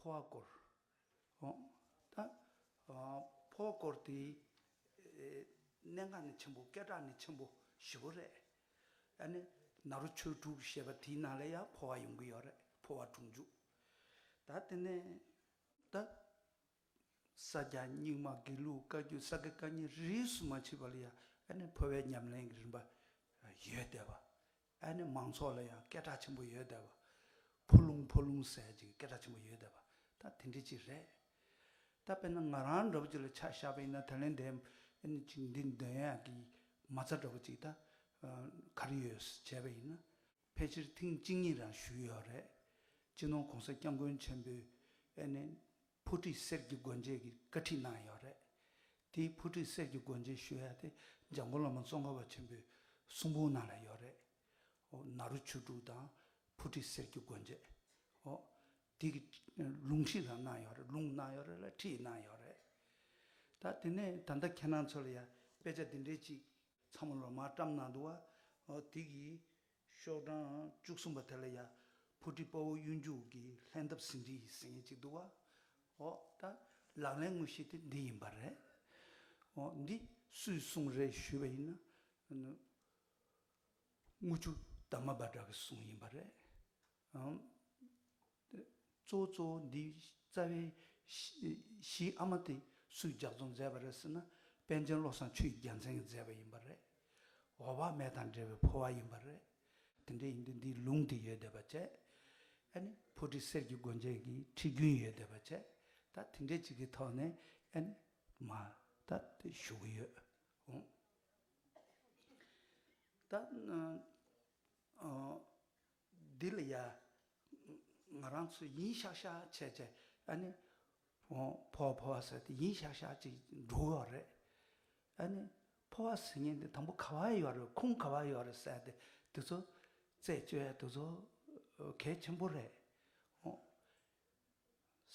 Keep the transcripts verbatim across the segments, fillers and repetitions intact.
འཕོ་བ་སྐོར། འོ། ད། ཨ། འཕོ་བ་སྐོར་དེ། ཨེ། གནད་འགག་ནི་ཆེན་པོ། སྐད་གྲགས་ནི་ཆེན་པོ་ཞེ་པོ་རེད། ཨ་ནི། ནཱ་རོ་ཆོས་དྲུག་ཞེས་པ་དེའི་ནང་ལ་ཡང་འཕོ་བ་ཡོང་གི་ཡོད་རེད། འཕོ་བ་དྲུག་འཇུག་ད་དེ་ནས། ད། ས་སྐྱ་རྙིང་མ། དགེ་ལུགས། བཀའ་བརྒྱུད། ས་དགེ་བཀའ་རྙིང་རིས་སུ་མ་ཆད་པ་ལ་ཡང་ཨ་ནི་འཕོ་བའི་ཉམས་ལེན་གྱི་རིམ་པ་ཡོད་བསྡད་པ། ཨ་ནི་མང་ཚོགས་ལ་ཡང་སྐད་གྲགས་ཆེན་པོ་ཡོད་བསྡད་པ། འཕོ་ལུང་། འཕོ་ལུང་ཟེར་ཅིག་སྐད་གྲགས་ཆེན་པོ་ཡོད་བསྡད་པ། ད་དེ་འདྲ་ཅིག་རེད། ད་དཔེར་ན་ང་རང་འདྲ་པོ་ཅིག་ལ་ཆ་བཞག་པ་ཡིན་ན། ད་ལན་དེ་ཨ་ནི་ཅིག་འདི་འདོན་ཡག་གི་མ་རྩ་འདྲ་པོ་ཅིག་ད་ག་རེ་ཡོད་བྱས་པ་ཡིན་ན། ཕལ་ཆེར་ཐེངས་གཅིག་གཉིས་རང་ཞུས་ཡོད་རེད། སྤྱི་ནོར་༸གོང་ས་༸སྐྱབས་མགོན་ཆེན་པོས་ཨ་ནི་འཕོ་ཁྲིད་གསེར་གྱི་སྒོ་འབྱེད་ཀྱི་བཀའ་ཁྲིད་གནང་ཡོད་རེད། དེའི་འཕོ་ཁྲིད་གསེར་གྱི་སྒོ་འབྱེད་ཞུ་ཡ་དེ་འཇམ་མགོན་བླ་མ་ཙོང་ཁ་པ་ཆེན་པོའི་གསུང་འབུམ་ནང་ལ་ཡོད་རེད། འོ། ནཱ་རོ་ཆོས་དྲུག་དང་འཕོ་ཁྲིད་གསེར་གྱི་སྒོ་འབྱེད། འོ། དེ་གི་ལུང་ཁྲིད་རང་གནང་ཡོད་རེད། ལུང་གནང་ཡོད་རེད་ལ་ཁྲིད་གནང་ཡོད་རེད། ད་དེ་ནས་ད་ལྟ་ཁྱེད་རང་ཚོ་ལ་ཡ་དཔེ་ཆ་འདི་འདྲའི་ཅིག་ཚང་མ་ལོ་མ་བཀྲམ་གནང་འདུག་བ། འོ། དེ་གི་ཤོག་གྲངས་བཅུ་གསུམ་པ་དེ་ལ་ཡ་འཕོ་ཁྲིད་དཔའ་བོ་གཡུ་འཇུག་གི་ལྷན་ཐབས་ཟིན་བྲིས་ཟེར་མཁན་ཅིག་འདུག་བ། འོ། ད་ལག་ལེན་དངོས་གཞི་དེ་འདི་ཡིན་པ་རེད། འོ། འདི་སུས་གསུངས་རེད་ཞུས་པ་ཡིན་ན། དངུལ་ཆུ་དར་མ་བྷ་དྲ་གི་གསུང་ཡིན་པ་རེད། ཨང་། གཙོ་བོ་གཙོ་བོ་འདི་རྩ་བའི་གཞི་གཞི་ཨ་མ་དེ་སུས་ལྗགས་རྩོམ་མཛད་པ་རེད་ཟེར་ན། པཎ་ཆེན་བློ་བཟང་ཆོས་ཀྱི་རྒྱལ་མཚན་གྱིས་མཛད་པ་ཡིན་པ་རེད། འོད་དཔག་མེད་དང་འབྲེལ་བའི་འཕོ་བ་ཡིན་པ་རེད། དེ་འདྲ་ཡིན་དུས་འདིའི་ལུང་དེ་ཡོད་བསྡད་པ་བྱས། ཨ་ནི་འཕོ་ཁྲིད་གསེར་གྱི་སྒོ་འབྱེད་ཀྱི་ཁྲིད་རྒྱུན་ཡོད་བསྡད་པ་བྱས། ད་དེ་འདྲ་ཅིག་གི་ཐོག་ནས་ཨ་ནི་མ་ད་དེ་ཞུ་གི་ཡོད། འོང་། ད། ཨ། འདི་ལ་ཡ་ང་རང་ཚོ་ཡིན་ཤག་ཤག་བྱས་བྱས། ཨ་ནི། འོ། འཕོ་བ་འཕོ་བ་ཟེར་དེ་ཡིན་ཤག་ཤག་ཅིག་འགྲོ་གི་ཡོད་རེད། ཨ་ནི་འཕོ་བ་ཟེར་མཁན་དེ་དང་པོ་ག་བ་ཡོད་རེད། ཁུངས་ག་བ་ཡོད་རེད་ཟེར་དེ། དེ་ཚོ་རྩད་གཅོད་ཡ་དེ་ཚོ་གལ་ཆེན་པོ་རེད། འོ།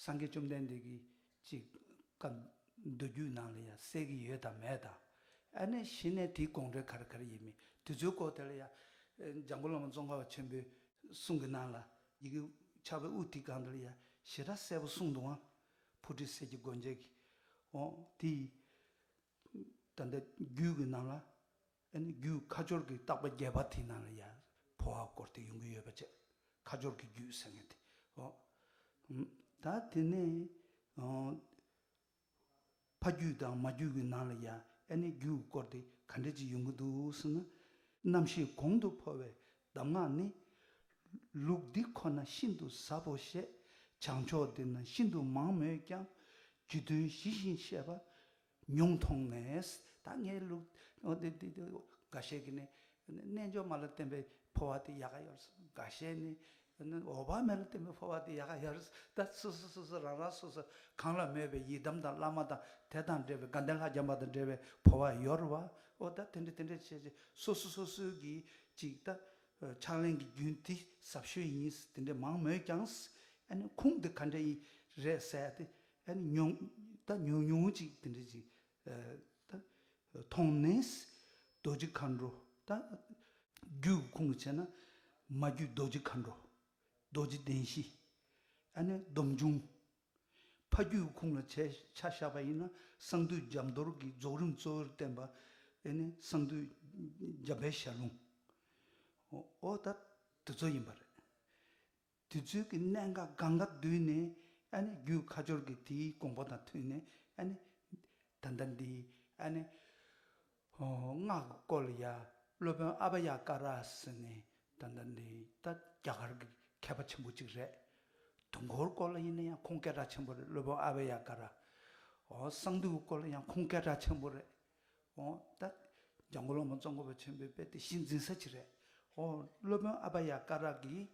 སངས་རྒྱས་བཅོམ་ལྡན་འདས་ཀྱི་ཅིག་བཀའ་མདོ་རྒྱུད་ནང་ལ་ཡང་གསལ་གྱི་ཡོད་དམ་མེད་དམ། ཨ་ནི་གཞི་ནས་དེའི་དགོངས་འགྲེལ་ག་རེ་ག་རེ་ཡིན་མིན་དེ་ཚོའི་སྐོར་དེ་ལ་ཡང་འཇམ་མགོན་བླ་མ་ཙོང་ཁ་པ་ཆེན་པོའི་གསུང་གི་ནང་ལ། ཡི་གེ་ཕྱག་དཔེ་དབུ་དེའི་སྒང་དེ་ལ་ཡང་ཞེ་དྲག་གསལ་པོ་གསུངས་འདུག་ཨང་། འཕོ་ཁྲིད་གསེར་གྱི་སྒོ་འབྱེད་ཀྱི། འོ། དེ་ད་ལྟ་རྒྱུད་ཀྱི་ནང་ལ། ཨ་ནི་རྒྱུད་ཁ་སྦྱོར་གྱི་བརྟག་པ་རྒྱས་པ་དེའི་ནང་ལ་ཡང་འཕོ་བ་སྐོར་དེ་ཡོང་གི་ཡོད་པ་བྱས། ཁ་སྦྱོར་གྱི་རྒྱུད་ཟེར་མཁན་དེ། འོ། ད་དེ་ནས། འོ། ཕ་རྒྱུད་དང་མ་རྒྱུད་ཀྱི་ནང་ལ་ཡང་ཨ་ནི་རྒྱུད་སྐོར་དེ་ག་འདྲ་ཅིག་ཡོང་གི་འདུག་ཟེར་ན། རྣམ་ཤེས་གོང་དུ་འཕོ་བའི་གདམས་ངག་ནི། ལུགས་འདི་ཁོ་ན་ཤིན་ཏུ་ཟབ་བོ་ཞེས། བྱང་ཕྱོགས་འདི་ན་ཤིན་ཏུ་མང་མོད་ཀྱང་། རྒྱུད་དོན་ཞི་ཞིང་གཤེགས་པ་མྱོང་མཐོང་ནས། ད་ངའི་ལུགས། འོ། དེ་དེ་དེ་འགའ་ཤས་ཀྱིས་ནི་རྣལ་འབྱོར་མ་ལ་བརྟེན་པའི་འཕོ་བ་དེ་ཡག་ག་ཡོད་ཟེར། འགའ་ཤས་ནི་འོད་དཔག་མེད་ལ་བརྟེན་པའི་འཕོ་བ་དེ་ཡག་ག་ཡོད་ཟེར། ད་སོ་སོ་སོ་སོ་རང་རང་སོ་སོ་གང་ལ་མོས་པའི་ཡི་དམ་དང་བླ་མ་དང་དེ་དང་འབྲེལ་བའི། དགའ་ལྡན་ལྷ་བརྒྱ་མ་དང་འབྲེལ་བའི་འཕོ་བ་ཡོད་རེད་བ། འོ། ད་དེ་འདྲ་དེ་འདྲ་བྱས་བྱས་སོ་སོ་སོ་སོའི་གི་ཅིག་ད་ཕྱག་ལེན་གྱི་རྒྱུན་དེ་ཟབ་ཤོས་ཡིན་ཟེར། དེ་འདྲ་མང་མོད་ཀྱང་། ཨ་ནི་ཁུངས་དེ་ག་འདྲ་ཡིན་རེད་ཟེར་ཡ་དེ། ཨ་ནི་ཉུང་། ད་ཉུང་ཉུང་ཅིག་དེ་འདྲ་ཅིག་ཨ། ད་མཐོང་ནས། རྡོ་རྗེ་མཁའ་འགྲོ། ད་རྒྱུད་ཁུངས་ལ་བྱས་ན། མ་རྒྱུད་རྡོ་རྗེ་མཁའ་འགྲོ། རྡོ་རྗེ་གདན་བཞི། ཨ་ནི་སྡོམ་འབྱུང་། ཕ་རྒྱུད་ཁུངས་ལ་བྱས་ཆ་བཞག་པ་ཡིན་ན། གསང་འདུས་འཇམ་རྡོར་གྱི་རྫོགས་རིམ་གཙོ་བོར་བསྟན་པ། ཨ་ནི་གསང་འདུས་འཇམ་དཔལ་ཞལ་ལུང་། འོ། འོ། ད་དེ་ཚོ་ཡིན་པ་རེད། དེ་ཚོའི་གི་གནད་འགག་གང་ག་བསྡུས་ནས། ཨ་ནི་རྒྱུད་ཁ་སྦྱོར་གྱི་དེའི་དགོངས་པ་དང་མཐུན་ནས། ཨ་ནི་ད་ལྟ་འདི། ཨ་ནི། ཨོ། སྔགས་ཀྱི་སྐོར་ལ་ཡ་སློབ་དཔོན་ཨ་བྷ་ཡ་ཀ་ར་ཟེར་ནས། ད་ལྟ་འདི་ད་རྒྱ་གར་གྱི་མཁས་པ་ཆེན་པོ་གཅིག་རེད། དུས་འཁོར་སྐོར་ལ་ཡིན་ན་ཡང་ཁུངས་སྐད་གྲགས་ཆེན་པོ་རེད། སློབ་དཔོན་ཨ་བྷ་ཡ་ཀ་ར། ཨོ། གསང་འདུས་སྐོར་ལ་ཡང་ཁུངས་སྐད་གྲགས་ཆེན་པོ་རེད། འོ། ད་འཇམ་མགོན་བླ་མ་ཙོང་ཁ་པ་ཆེན་པོའི་དཔེ་དེ་གཞི་འཛིན་ས་ཅིག་རེད། འོ། སློབ་དཔོན་ཨ་བྷ་ཡ་ཀ་ར་གིས་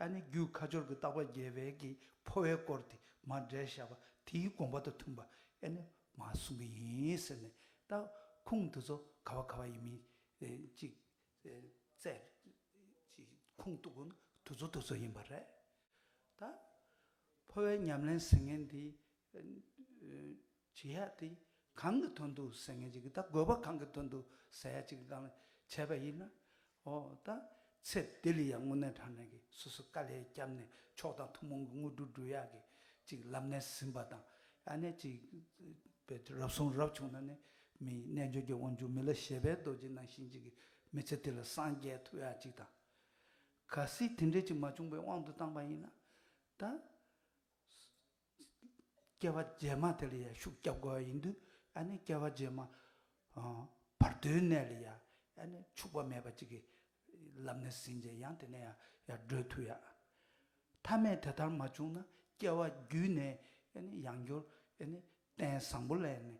ཨ་ནི་རྒྱུད་ཁ་སྦྱོར་གྱི་བརྟག་པ་རྒྱས་པའི་གི་འཕོ་བའི་སྐོར་དེ་མར་འགྲེལ་བཞག་པ་དེའི་དགོངས་པ་དང་མཐུན་པ་ཨ་ནི་མར་གསུང་གི་ཡིན་ཟེར་ནས། ད་ཁུངས་དེ་ཚོ་ག་བ་ག་བ་ཡིན་མིན་ཅིག་བཙལ། ཅིག་ཁུངས་གཏུགས་དགོས་ན་དེ་ཚོ་དེ་ཚོ་ཡིན་པ་རེད། ད་འཕོ་བའི་ཉམས་ལེན་ཟེར་མཁན་དེ། བྱེད་ཡག་དེ་གང་གི་དོན་དུ་ཟེར་མཁན་ཅིག་གི། ད་དགོས་པ་གང་གི་དོན་དུ་ཟེར་ཡག་ཅིག་གི་སྒང་ལ་བྱས་པ་ཡིན་ན། འོ། ད་ཚེ་འདི་ལ་ཡང་དངོས་གནས་དྲང་གནས་ཀྱི་སོ་སོ་དཀའ་ལས་བརྒྱབ་ནས་མཆོག་དང་ཐུན་མོང་གི་དངོས་གྲུབ་སྒྲུབ་ཡག་གི་ ཅིག་ལམ་སྣེ་ཟིན་པ་དང་། ཨ་ནི་ཅིག་རབ་བྱུང་རབ་བྱུང་ན་ནི་མི་རྣལ་འབྱོར་གྱི་དབང་ཕྱུག་མི་ལ་ཞེ་བའི་རྡོ་རྗེ་ནང་བཞིན་ཅིག་གི་མི་ཚེ་དེ་ལ་སངས་རྒྱས་ཐུབ་ཡ་ཅིག་དང་། གལ་སྲིད་དེ་འདྲས་ཅིག་མ་བྱུང་པའི་དབང་དུ་བཏང་པ་ཡིན་ན། ད་སྐྱེ་བ་རྗེས་མ་དེ་ལ་ཡང་ཤུགས་རྒྱབ་དགོས་པ་ཡིན་དུས། ཨ་ནི་སྐྱེ་བ་རྗེས་མ་ཨ་བར་དོའི་གནས་ལ་ཡང་ཨ་ནི་འཆུག་པ་མེད་པ་ཅིག་གི་ལམ་སྣེ་ཟིན་བྱས། ཡང་དེ་ནས་ཡང་ཡང་བགྲོད་ཐུབ་ཡ། ཐ་མས་དེ་ལྟར་མ་བྱུང་ན་སྐྱེ་བ་བརྒྱུད་ནས་ཨ་ནི་ཡང་བསྐྱར་ཨ་ནི་རྟེན་བཟང་པོ་ལ་ནི་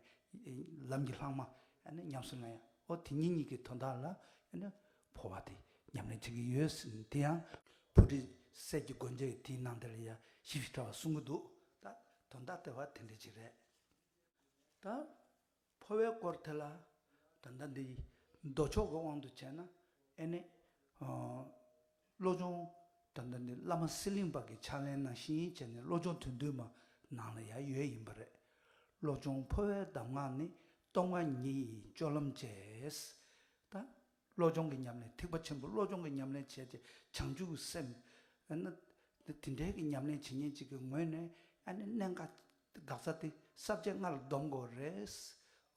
ལམ་གྱི་ལྷག་མ་ཨ་ནི་ཉམས་སུ་ལེན་ཡ། ཨོ་དེ་ཉིད་ཉིད་ཀྱི་དོན་དག་ལ་ཨ་ནི་འཕོ་བ་དེ་ཉམས་ལེན་བྱེད་ཀྱི་ཡོད་ཟེར། དེ་ཡང་བྷོ་ཊ་སྲས་ཀྱི་སྒོ་འབྱེད་དེའི་ནང་དེ་ལ་ཡང་ཞིབ་ཞིབ་ཕྲ་བ་གསུང་གི་འདུག། ད་དོན་དག་དེ་བ་དེ་འདྲ་ཅིག་རེད། ད་འཕོ་བའི་སྐོར་དེ་ལ་ད་ལྟ་འདི་མདོ་ཕྱོགས་ཀྱི་དབང་དུ་བྱས་ན། ཨེ་ནི་ཨ་བློ་སྦྱོང་། ད་ལྟ་འདི་བླ་མ་གསེར་གླིང་པ་གི་ཕྱག་ལེན་ནང་བཞིན་བྱས་ནས་བློ་སྦྱོང་དོན་བསྡུས་མ་ནང་ལ་ཡང་ཡོད་ཡིན་པ་རེད། བློ་སྦྱོང་འཕོ་བའི་གདམས་ངག་ནི། སྟོང་པ་ཉིད་ཡིན་སྤྱོད་ལམ་བཅས། ད་བློ་སྦྱོང་གི་ཉམས་ལེན། ཐེག་པ་ཆེན་པོ་བློ་སྦྱོང་གི་ཉམས་ལེན་བྱས་རྗེས་བྱང་ཆུབ་ཀྱི་སེམས། ཨ་ནི་དེ་འདྲའི་གི་ཉམས་ལེན་བྱེད་མཁན་ཅིག་གི་ངོས་ནས། ཨ་ནི་གནད་འགག་འགག་རྩ་དེ་ས་བཅད་ལྔ་ལ་སྡོམ་དགོས་རེད།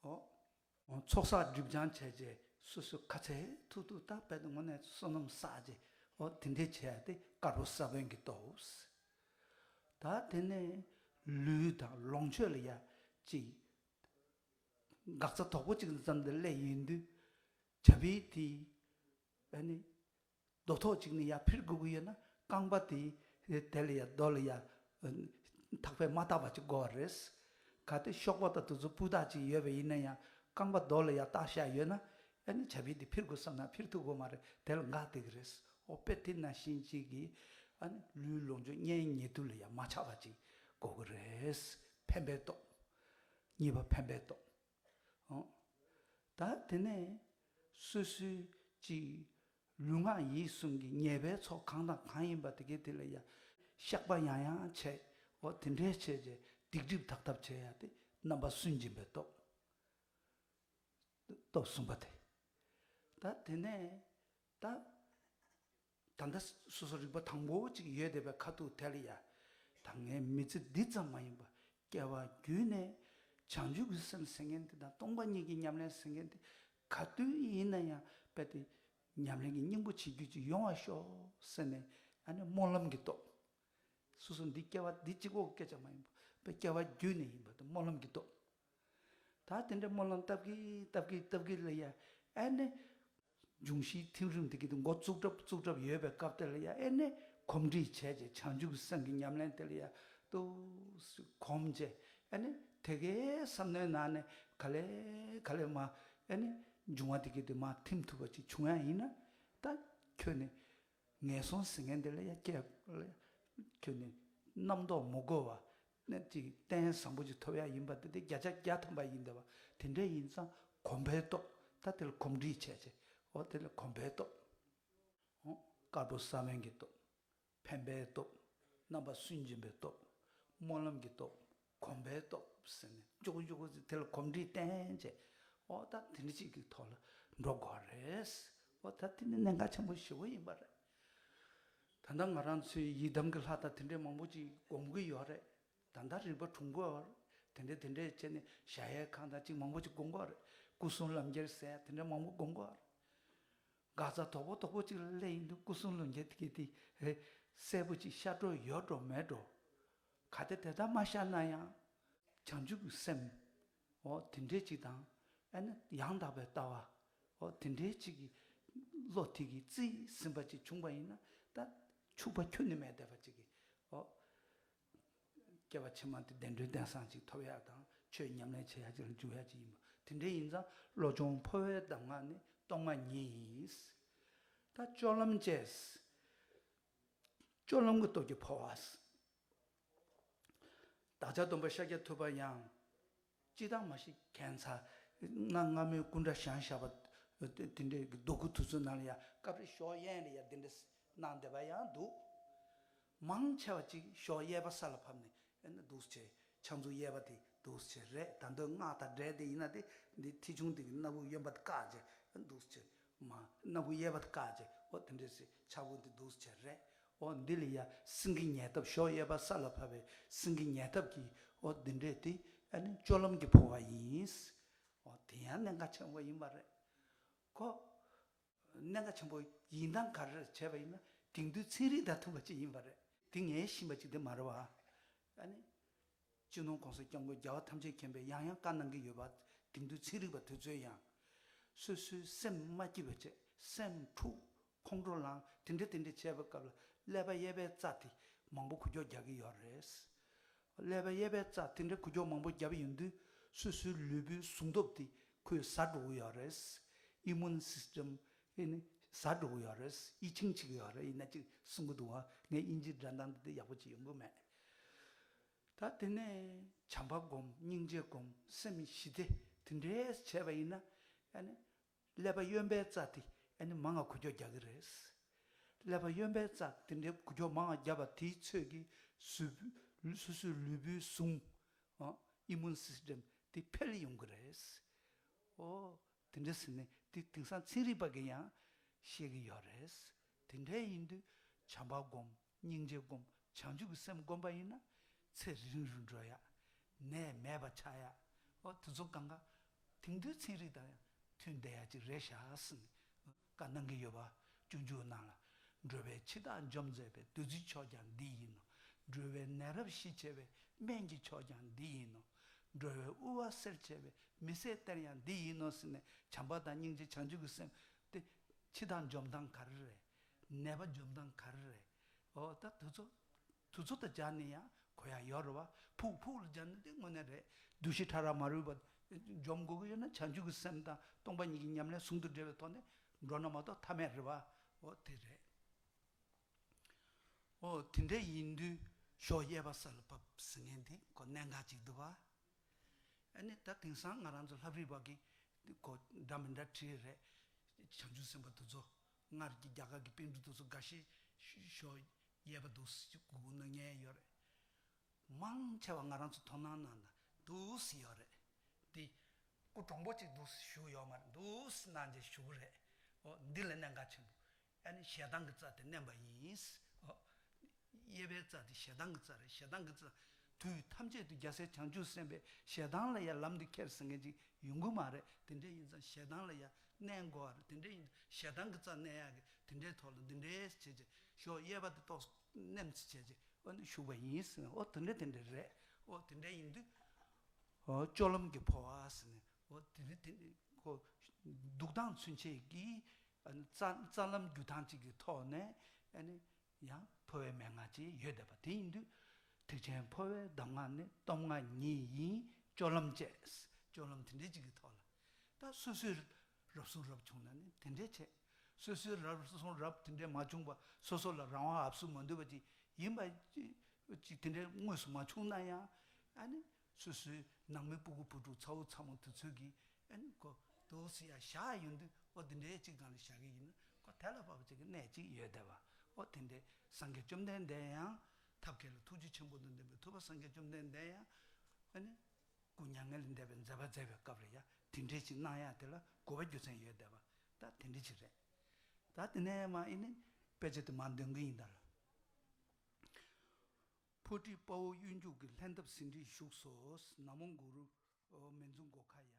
ཨོ། ཚོགས་བསགས་སྒྲིབ་སྦྱང་བྱས་རྗེས་སོ་སོའི་ཁ་ཚེ་ཐུག་ཐུག་ད་བས་དངོས་གནས་བསོད་ནམས་བསགས་རྗེས། ཨོ་དེ་འདྲའི་བྱས་ཏེ་དཀར་པོ་ས་བོན་གྱི་སྟོབས། ད་དེ་ནས་ལུས་དང་ལོངས་སྤྱོད་ལ་ཡ་ཅིག་འགག་རྩ་དོག་པོ་ཅིག་ཙམ་དུ་སླེབས་ཡོང་དུས། བྱ་བའི་དེ་ཨ་ནི་རྡོ་ཐོག་ཅིག་ནས་ཡར་འཕུར་དགོས་ཀྱི་ཡོད་ན། རྐང་པ་དེ་དེ་ལ་ཡར་རྡོ་ལ་ཡར་ཐག་པས་མ་བཏགས་པ་ཅིག་དགོས་པ་རེད། གལ་ཏེ་གཤོག་པ་དང་དེ་ཚོ་སྤུས་དག་ཅིག་ཡོད་པ་ཡིན་ན་ཡང་། རྐང་པ་རྡོ་ལ་ཡར་བཏགས་བཞག་ཡོད་ན། ཨ་ནི་བྱ་བའི་དེ་འཕུར་དགོས་བསམ་ན་འཕུར་ཐུབ་ཀྱི་མ་རེད། དེ་ལ་འགག་བསྡད་ཀྱི་རེད། ཨོ་དཔེ་དེ་ནང་བཞིན་ཅིག་གིས་ཨ་ནི་ལུས་ལོངས་སྤྱོད་གཉེན་ཉེ་དུ་ལ་ཡང་མ་ཆགས་པ་ཅིག་དགོས་ཀྱི་རེད། འཕེན་པའི་སྟོབས། གཉིས་པ་འཕེན་པའི་སྟོབས། ཨོ། ད་དེ་ནས་སོ་སོའི་ཅིག་ལུས་ངག་ཡིད་གསུམ་གྱི་ཉེས་པའི་ཚོགས་གང་དང་གང་ཡིན་པ་དེ་གའི་དེ་ལ་ཡང་བཤགས་པ་ཡང་ཡང་བྱས། ཨོ་དེ་འདྲའི་བྱས་རྗེས་སྡིག་སྒྲིབ་དག་ཐབས་བྱེད་ཡ་དེ་རྣམ་པ་སུན་འབྱིན་པའི་སྟོབས། སྟོབས་གསུམ་པ་དེ། ད་དེ་ནས་ད་ད་ལྟ་སོ་སོ་རིག་པ་དང་པོ་ཅིག་ཡོད་བསྡད་པའི་ཁ་ཐུག་དེ་ལ་ཡ། ད་ངའི་མི་ཚེ་འདི་ཙམ་མ་ཡིན་པ། སྐྱེ་བ་བརྒྱུད་ནས་བྱང་ཆུབ་ཀྱི་སེམས་ཟེར་མཁན་དེ་དང་སྟོང་པ་ཉིད་ཀྱི་ཉམས་ལེན་ཟེར་མཁན་དེ་ག་དུས་ཡིན་ན་ཡང་དཔེ་དེ་ཉམས་ལེན་གྱི་སྙིང་པོ་བྱེད་རྒྱུ་ཅིག་ཡོང་བ་ཤོག་ཟེར་ནས། ཨ་ནི་སྨོན་ལམ་གྱི་སྟོབས། སོ་སོ་འདི་སྐྱེ་བ་འདི་གཅིག་པོ་གི་སྐད་ཆ་མ་ཡིན་པ། དཔེ་སྐྱེ་བ་བརྒྱུད་ནས་ཡིན་པ་དེ་སྨོན་ལམ་གྱི་སྟོབས། ད་དེ་འདྲའི་སྨོན་ལམ་བཏབ་གི་བཏབ་གི་བཏབ་གི་ལ་ཡ། ཨ་ནི་འབྱུང་བཞིའི་ཐིམ་རིམ་དེ་གི་དེ་འགོ་བཙུགས་གྲབས་བཙུགས་གྲབས་ཡོད་པའི་སྐབས་དེ་ལ་ཡ། ཨ་ནི་གོམས་འདྲིས་བྱས་རྗེས་བྱང་ཆུབ་ཀྱི་སེམས་ཀྱི་ཉམས་ལེན་དེ་ལ་ཡ་ཏོག་ཙམ་གོམས་རྗེས། ཨ་ནི་དེ་གའི་བསམ་མནོའི་ནང་ནས་ག་ལེ་ག་ལེ་མར་ཨ་ནི་འབྱུང་བ་དེ་གི་དེ་མར་ཐིམ་ཐུབ་པ་ཅིག་བྱུང་ཡ་ཡིན་ན། ད་ཁྱོད་ནི་ངན་སོང་ཟེར་མཁན་དེ་ལ་ཡ་སྐྱེ། ཁྱོད་ནི་རྣམ་རྟོག་མི་དགོས་པ། ནི་ཅིག་རྟེན་བཟང་པོ་ཅིག་ཐོབ་ཡ་ཡིན་པ་དེ་དེ་བརྒྱ་ཆ་བརྒྱ་ཐམ་པ་ཡིན་བསྡད་པ་དེ་འདྲ་ཡིན་ཙང་གོམས་པའི་སྟོབས། ད་དེ་ལ་གོམས་འདྲིས་བྱས་བྱས། འོ་དེ་ལ་གོམས་པའི་སྟོབས། འོ་དཀར་པོ་ས་བོན་གྱི་སྟོབས། འཕེན་པའི་སྟོབས། རྣམ་པ་སུན་འབྱིན་པའི་སྟོབས། སྨོན་ལམ་གྱི་སྟོབས། གོམས་པའི་སྟོབས་ཟེར་ནས་མགྱོགས་པོ་མགྱོགས་པོ་དེ་ལ་གོམས་འདྲིས་བསྟེན་བྱས། འོ་ད་དེ་འདྲ་ཅིག་གི་ཐོག་ལ་འགྲོ་དགོས་རེད། འོ་ད་དེ་ནི་གནད་འགག་ཆེན་པོ་ཞེ་པོ་ཡིན་པ་རེད། ད་ལྟ་ང་རང་ཚོའི་ཡི་དམ་གྱི་ལྷ་དང་དེ་འདྲའི་མང་པོ་ཅིག་སྒོམ་གྱི་ཡོད་རེད། ད་ལྟ་རིག་པ་གྲུང་པོ་དེ་འདྲ་དེ་འདྲ་བྱས་ནས་གཞལ་ཡས་ཁང་དང་ཅིག་མང་པོ་ཅིག་སྒོམ་གྱི་ཡོད་རེད། སྐུ་གསུམ་ལམ་ཁྱེར་ཟེར་ཡ་དེ་འདྲ་མང་པོ་སྒོམ་གྱི་ཡོད་རེད། འགག་རྩ་དོག་པོ་དོག་པོ་ཅིག་ལ་སླེབས་ཡིན་དུས་སྐུ་གསུམ་ལམ་ཁྱེར་དེ་གི་དེ་རེད། གསལ་པོ་ཅིག་ཤར་འགྲོ་ཡོད་འགྲོ་མེད་འགྲོ། གལ་ཏེ་དེ་ལྟར་མ་ཤར་ན་ཡང་། བྱང་ཆུབ་ཀྱི་སེམས། འོ་དེ་འདྲའི་ཅིག་དང་། ཨ་ནི་ཡང་དག་པའི་ལྟ་བ། འོ་དེ་འདྲའི་ཅིག་གི་བློ་དེ་གིས་རྩིས་ཟིན་པ་ཅིག་བྱུང་བ་ཡིན་ན། ད་འཆུག་པ་ཁྱོན་ནས་མེད་བསྡད་པ་ཅིག་གིས། འོ། སྐྱེ་བ་ཕྱི་མ་དེ་བདེ་འགྲོའི་གཏན་བསམ་ཅིག་ཐོབ་ཡག་དང་། ཆོས་ཉམས་ལེན་བྱེད་ཡག་ཅིག་ལ་འཇུག་ཡག་ཅིག་ཡིན་པ། དེ་འདྲའི་ཡིན་ཙང་བློ་སྦྱོང་འཕོ་བའི་གདམས་ངག་ནི་སྟོང་པ་ཉིད་ཡིན། ད་སྤྱོད་ལམ་བཅས། སྤྱོད་ལམ་གྱི་སྟོབས་ཀྱིས་འཕོ་བ། བདག་ཅག་སྟོན་པ་ཤཱཀྱ་ཐུབ་པ་ཡང་། སྤྱིར་བཏང་མ་ཤེས་མཁན་ཚ། གནའ་སྔ་མོའི་སྐུ་འདྲ་བཞེངས་བཞག་པ་དེ་འདྲའི་རྡོ་སྐུ་དེ་ཚོའི་ནང་ལ་ཡ། སྐབས་རེ་ཞོགས་གཡས་ལ་ཡ་དེ་འདྲ་གནང་བསྡད་པ་ཡང་འདུག། མང་ཆེ་བ་ཅིག་ཞོགས་གཡས་པ་ས་ལ་ཕབ་ནས་ཨེ་ན་འདུག་སེ་བྱས། ཕྱག་མཛུབ་གཡས་པ་དེ་འདུག་སེ་བྱས་རེད། ད་འདོད་སྔགས་དང་འབྲེལ་དེ་ཡིན་ན་དེ་འདི་མཐིལ་ཆུང་དེ་གི་སྣ་བུག་གཡོན་པ་དེ་བཀག་བྱས་འདུག་སེ་བྱས། མ་སྣ་བུག་གཡས་པ་དེ་བཀག་བྱས། འོ་དེ་འདྲ་སེ་ཕྱག་པོ་འདི་འདུག་སེ་བྱས་རེད། འོ་འདི་ལ་ཡ་སེང་གེ་ཉལ་ཐབས། ཞོགས་གཡས་པ་ས་ལ་ཕབ་པའི་སེང་གེ་ཉལ་ཐབས་ཀྱི་འོ་འདི་འདྲས་དེ་ཨ་ནི་སྤྱོད་ལམ་གྱི་འཕོ་བ་ཡིན། འོ་དེ་ཡང་གནད་འགག་ཆེན་པོ་ཡིན་པ་རེད། ཁོ་གནད་འགག་ཆེན་པོ་ཡིན་སྟངས་ག་རེ་རེད་བྱས་པ་ཡིན་ན། དེང་དུས་ཚན་རིག་དང་མཐུན་པ་ཅིག་ཡིན་པ་རེད། དེ་ངས་ཤེས་པ་ཅིག་དེ་མ་རེད་བ། ཨ་ནི། སྤྱི་ནོར་༸གོང་ས་༸སྐྱབས་མགོན་རྒྱལ་བ་ཐམས་ཅད་མཁྱེན་པས་ཡང་ཡང་བཀའ་གནང་གི་ཡོད་པ། དེང་དུས་ཚན་རིག་པ་དེ་ཚོས་ཡང་། སོ་སོའི་སེམས་མ་སྐྱིད་པ་བྱས། སེམས་འཁྲུག་ཁོང་ཁྲོ་ལངས། དེ་འདྲ་དེ་འདྲ་བྱས་པའི་སྐབས་ལ་ཀླད་པ་གཡས་པའི་རྩ་དེ་མང་པོ་འགུལ་སྐྱོད་རྒྱག་གི་ཡོད་རེད། ཀླད་པ་གཡས་པའི་རྩ་དེ་འདྲ་འགུལ་སྐྱོད་མང་པོ་བརྒྱབ་ཡོང་དུས་སོ་སོའི་ལུས་པོའི་ཟུངས་སྟོབས་དེ་ཁོས་ཟ་འགྲོ་གི་ཡོད་རེད། Immune system ཨེ་ནི་ཟ་འགྲོ་གི་ཡོད་རེད། ཨི་ཆིང་བྱེད་ཀྱི་ཡོད་རེད། ཡིན་ན་ཅིག་གསུང་གི་འདུག་བ། ངས་དབྱིན་ཇིའི་སྒྲ་གདངས་འདི་ཡག་པོ་ཅིག་ཡོང་གི་མེད། ད་དེ་ནས་བྱམས་པ་སྒོམ། སྙིང་རྗེ་སྒོམ། སེམས་ཞི་བདེ་དེ་འདྲས་བྱས་པ་ཡིན་ན། ཨ་ནི་ཀླད་པ་གཡོན་པའི་རྩ་དེ་ཨ་ནི་མང་ང་འགུལ་སྐྱོད་རྒྱག་གི་རེད། ཀླད་པ་གཡོན་པའི་རྩ་དེ་འདྲའི་འགུལ་སྐྱོད་མང་ང་བརྒྱབ་པ་དེའི་ཚོད་ཀྱིས་སོ་སོའི་ལུས་པོའི་ཟུངས། ཨ། Immune system དེ་འཕེལ་ཡོང་གི་རེད། ཨོ། དེ་འདྲ་ཟེར་ནས་དེ་དེང་སང་ཚན་རིག་པ་གིས་ཡང་བཤད་ཀྱི་ཡོད་རེད། དེ་འདྲ་ཡིན་དུས་བྱམས་པ་སྒོམ། སྙིང་རྗེ་སྒོམ། བྱང་ཆུབ་ཀྱི་སེམས་བསྒོམ་པ་ཡིན་ན་ཚེ་རིང་རུ་འགྲོ་ཡ། ནད་མེད་པ་ཆགས་ཡ། ཨོ་དེ་ཚོ་གང་ག་དེང་དུས་ཚན་རིག་དང་ཡང་མཐུན་བསྡད་ཡ་ཅིག་རེད་ཤག་ཟེར་ནས་བཀའ་གནང་གི་ཡོད་པ། སྤྱོད་འཇུག་ནང་ལ། འགྲོ་བའི་འཆི་བདག་འཇོམས་མཛད་པའི། བདུད་རྩིའི་མཆོག་ཀྱང་འདི་ཡིན་ནོ། འགྲོ་བའི་ནད་རབ་ཞི་བྱེད་པའི། སྨན་གྱི་མཆོག་ཀྱང་འདི་ཡིན་ནོ། འགྲོ་བའི་དབུལ་བ་སེལ་བྱེད་པའི། མི་ཟད་གཏེར་ཡང་འདི་ཡིན་ནོ་ཟེར་ནས་བྱམས་པ་དང་སྙིང་རྗེ་བྱང་ཆུབ་ཀྱི་སེམས་དེ་འཆི་བདག་འཇོམས་སྟངས་ག་རེ་རེད། ནད་པ་འཇོམས་སྟངས་ག་རེ་རེད། འོ་ད་དུས་ཚོད། དུས་ཚོད་དང་སྦྱར་ནས་ཡང་གོ་ཡ་ཡོད་རེད་བ། ཕུགས་ཕུགས་ལ་སྦྱར་ན་དེ་དངོས་གནས་རེད། འདུ་ཤེས་ཕྲ་རགས་མ་རུལ་བ་འཇོམས་དགོས་ཀྱི་ཡོད་ན་བྱང་ཆུབ་ཀྱི་སེམས་དང་སྟོང་པ་ཉིད་ཀྱི་ཉམས་ལེན་ཟུང་དུ་འབྲེལ་བའི་ཐོག་ནས་འགྲོ་ན་མ་གཏོགས་ཐབས་མེད་རེད་བ། འོ་དེ་རེད། འོ་དེ་འདྲ་ཡིན་དུས་ཞོགས་གཡས་པ་ས་ལ་བབས་ཟེར་མཁན་དེ་ཁོ་གནད་འགག་ཅིག་འདུག་བ། ཨ་ནི་ད་དེང་སང་ང་རང་ཚོ་ལྷ་བྲིས་པ་གི་ཁོ་འདྲ་མི་འདྲ་བྲིས་རེད། བྱང་ཆུབ་སེམས་དཔའ་དེ་ཚོ། སྔར་གྱི་རྒྱ་གར་གྱི་པཎ་གྲུབ་དེ་ཚོ་འགའ་ཤས་ཞོགས་གཡས་པ་འདུག་སེ་སྒུག་གནང་མཁན་ཡོད་རེད། མང་ཆེ་བ་ང་རང་ཚོ་དོ་སྣང་གནང་ན་འདུག་སེ་ཡོད་རེད། དེ་སྐུ་གྲོང་པོ་གཅིག་འདུག་སེ་བཞུགས་ཡོད་མ་རེད། འདུག་སེ་གནང་བྱས་བཞུགས་རེད། འོ་འདི་ལ་གནད་འགག་ཆེན་པོ། ཨ་ནི་ཞེ་སྡང་གི་རྩ་དེ་མནན་པ་ཡིན། འོ། གཡས་པའི་རྩ་དེ་ཞེ་སྡང་གི་རྩ་རེད། ཞེ་སྡང་གི་རྩ། དུས་ཐམས་ཅད་དུ་རྒྱལ་སྲས་བྱང་ཆུབ་སེམས་དཔས་ཞེ་སྡང་ལ་ཡང་ལམ་དུ་ཁྱེར་ཟེར་མཁན་ཅིག་ཡོང་གི་མ་རེད། དེ་འདྲ་ཡིན་ཙང་ཞེ་སྡང་ལ་ཡང་མནན་དགོས་པ་རེད། དེ་འདྲ་ཡིན་ཞེ་སྡང་གི་རྩ་མནན་ཡག་གི་དེ་འདྲའི་ཐོག་ལ་འདི་འདྲའི་བྱས་བྱས་ཞོགས་གཡས་པ་དེ་ཏོག་ཙམ་མནན་ཙམ་བྱས་བྱས་ཨ་ནི་བཞུགས་པ་ཡིན་ཟེར་ན། ཨོ་དེ་འདྲ་དེ་འདྲ་རེད། ཨོ་དེ་འདྲ་ཡིན་དུས་ཨོ་སྤྱོད་ལམ་གྱི་འཕོ་བ་ཟེར་ནས། ཨོ་དེ་འདྲ་དེ་འདྲ་ཁོ་འདུག་སྟངས་ཚུན་ཆད་ཀྱི་ཨ་ནི་རྩ་རྩ་ལམ་བརྒྱུད་སྟངས་གཅིག་གི་ཐོག་ནས་ཨ་ནི། ཡང་འཕོ་བའི་མན་ངག་ཅིག་ཡོད་བསྡད་པ་དེ་ཡིན་དུས། ཐེག་ཆེན་འཕོ་བའི་གདམས་ངག་ནི། སྟོབས་ལྔ་ཉིད་ཡིན་སྤྱོད་ལམ་བཅས། སྤྱོད་ལམ་དེ་འདྲའི་ཅིག་གི་ཐོག་ལ། ད་སོ་སོའི་རབ་བྱུང་རབ་བྱུང་ན་ནི་དེ་འདྲའི་བྱས། སོ་སོའི་རབ་བྱུང་རབ་དེ་འདྲའི་མ་བྱུང་བ། སོ་སོ་ལ་རང་དབང་ཨབ་སུ་མ་འདུས་པ་ཅིག་ཡིན་པ་ཅིག་དེ་འདྲའི་དངོས་སུ་མ་བྱུང་ན་ཡང་། ཨ་ནི། སོ་སོའི་ནང་མི་སྤུ་གུ་བུ་ཕྲུག་ཚ་བོ་ཚ་མོ་དེ་ཚོས་ཀྱིས་ཨ་ནི་ཁོ་འདུག་སེ་ཡར་བཞག་ཡོང་དུས། ཨོ་དེ་འདྲའི་གཅིག་སྒང་ལ་བཞག་གི་ཡིན་ན་ཁོ་དེ་ལ་བབ་པ་ཅིག་གི་གནད་ཅིག་ཡོད་བསྡད་པ། ཨོ་དེ་འདྲའི་སངས་རྒྱས་བཅོམ་ལྡན་འདས་ཡང་ཐབས་མཁས་ལ་ཐུགས་རྗེ་ཆེན་པོ་དང་ལྡན་པའི་ཐུབ་པ་སངས་རྒྱས་བཅོམ་ལྡན་འདས་ཡང་ཨ་ནི་སྐུ་མྱ་ངན་ལས་འདས་པའི་མཛད་པ་མཛད་པའི་སྐབས་ལ་ཡང་དེ་འདྲའི་ཅིག་གནང་ཡག་དེ་ལ་དགོས་པ་རྒྱུ་མཚན་ཡོད་བསྡད་པ། ད་དེ་འདྲའི་ཅིག་རེད། ད་དེ་ནས་མ་ཨེ་ནི་དཔེ་ཆ་དེ་མར་འདོན་གི་ཡིན་ད་ལ། ཕོ་བྲིས་དཔའ་བོ་གཡུ་འཇུག་གི། ལྷན་ཐབས་ཟིན་བྲིས་བཞུགས་སོ། ན་མོ་གུ་རུ་མི་འཛུམ་སྒོ་ཁ་ཡ།